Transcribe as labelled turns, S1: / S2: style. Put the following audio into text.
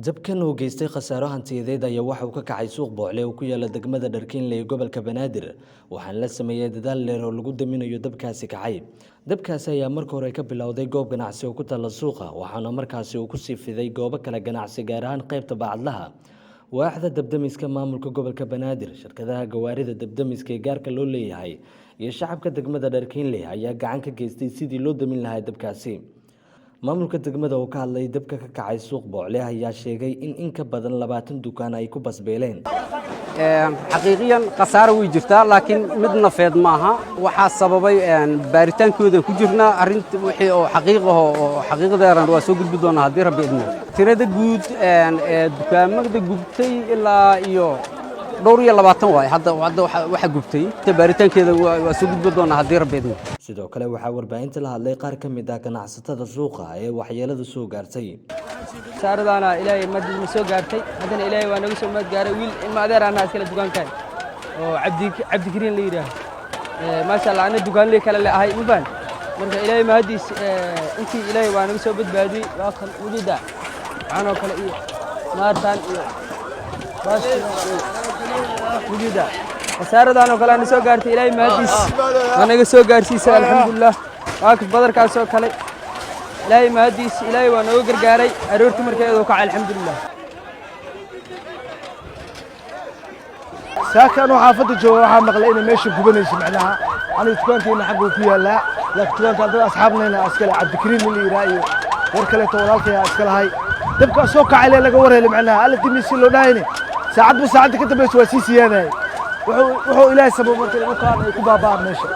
S1: Dabkan oo geystay khasaaro hantiyadeed ayaa waxa uu ka kacay suuq Boocle oo ku yaala degmada Dharkiinle ee gobolka Banaadir. Waxaana la sameeyey dadaal dheer oo lagu daminayo dabkaasi kacay. Dabkaasi ayaa marka hore ka bilowday goob ganacsi oo ku taalla suuqa, waxaana markaasi uu kusii fiday goobo kale ganacsi, gaar ahaan qaybta bacadlaha. Waaxda dabdamiska maamulka gobolka Banaadir, shirkadaha gawaarida dabdamiska ee gaarka loo leeyahay iyo shacabka degmada Dharkiinle ayaa gacan ka geystay sidii loo damin lahaa dabkaasi. Maamulka degmada oo ka hadlay dabka ka kacay suuq Boocle ayaa sheegay in ka badan 20 dukaan ay ku basbeeleen.
S2: Xaqiiqiyan khasaaro way jirtaa, laakiin mid nafeed maaha. Waxaa sababay baaritaankoodan ku jirnaa arrinta wixii oo xaqiiqaho oo xaqiiqadeeran waa soo gudbi doonaa haddii Rabbi idmo. Tirada guud ee dukaamada gubtay ilaa iyo dhowr iyo 20 waay. Hadda waxa gubtay baaritaankeeda waa soo gudbi doonaa haddii Rabbi idmo.
S1: Sidoo kale waxaa warbaahinta la hadlay qaar ka mid ah ganacsatada suuqa ee waxyeeladu soo gaartay.
S3: Saaradaana Ilaahay madma soo gaartay, haddana Ilaahay waa naga soo maad gaaray. Wiil ilma adeer anaa iskale dukaankan oo Cabdikariin la yidhaaho, maasha Allah, ana dukaanley kale le ahay, ma fahan? Marka Ilaahay mahadiis, intii Ilaahay waa naga soo badbaadiyey. Waa kan wujida waxaanoo kale iyo maartaan iyo wujida khasaaradaanoo kale ana soo gaartay. Ilaahay mahadiis waa naga soo gaarsiisay, alxamdulilah. Waa ka badarkaasoo kale, Ilaahay mahadiis, Ilaahay waa nooga gargaaray aroortii markeedoo kacay, alxamdulilah.
S4: Saaka anuu xaafadda jooga waxaa maqlay inay meesha gubanayso. Macnaha aniga dukaankeena xagga uu ku yaallaa, laakiin dukaanka dad asxaabnayna iskale, Cabdikariim nin la yidhaha iyo war kaleeto walaalkaya iska lahay. Dabka soo kacay lee laga war helay, macnaha alla dimi si loo dhahayne, saacadba saacadda ka dambaysa waa sii siyaadayay. Wuxuu Ilaahay sabab marka dhulkaan ay ku baaba'aan meesha.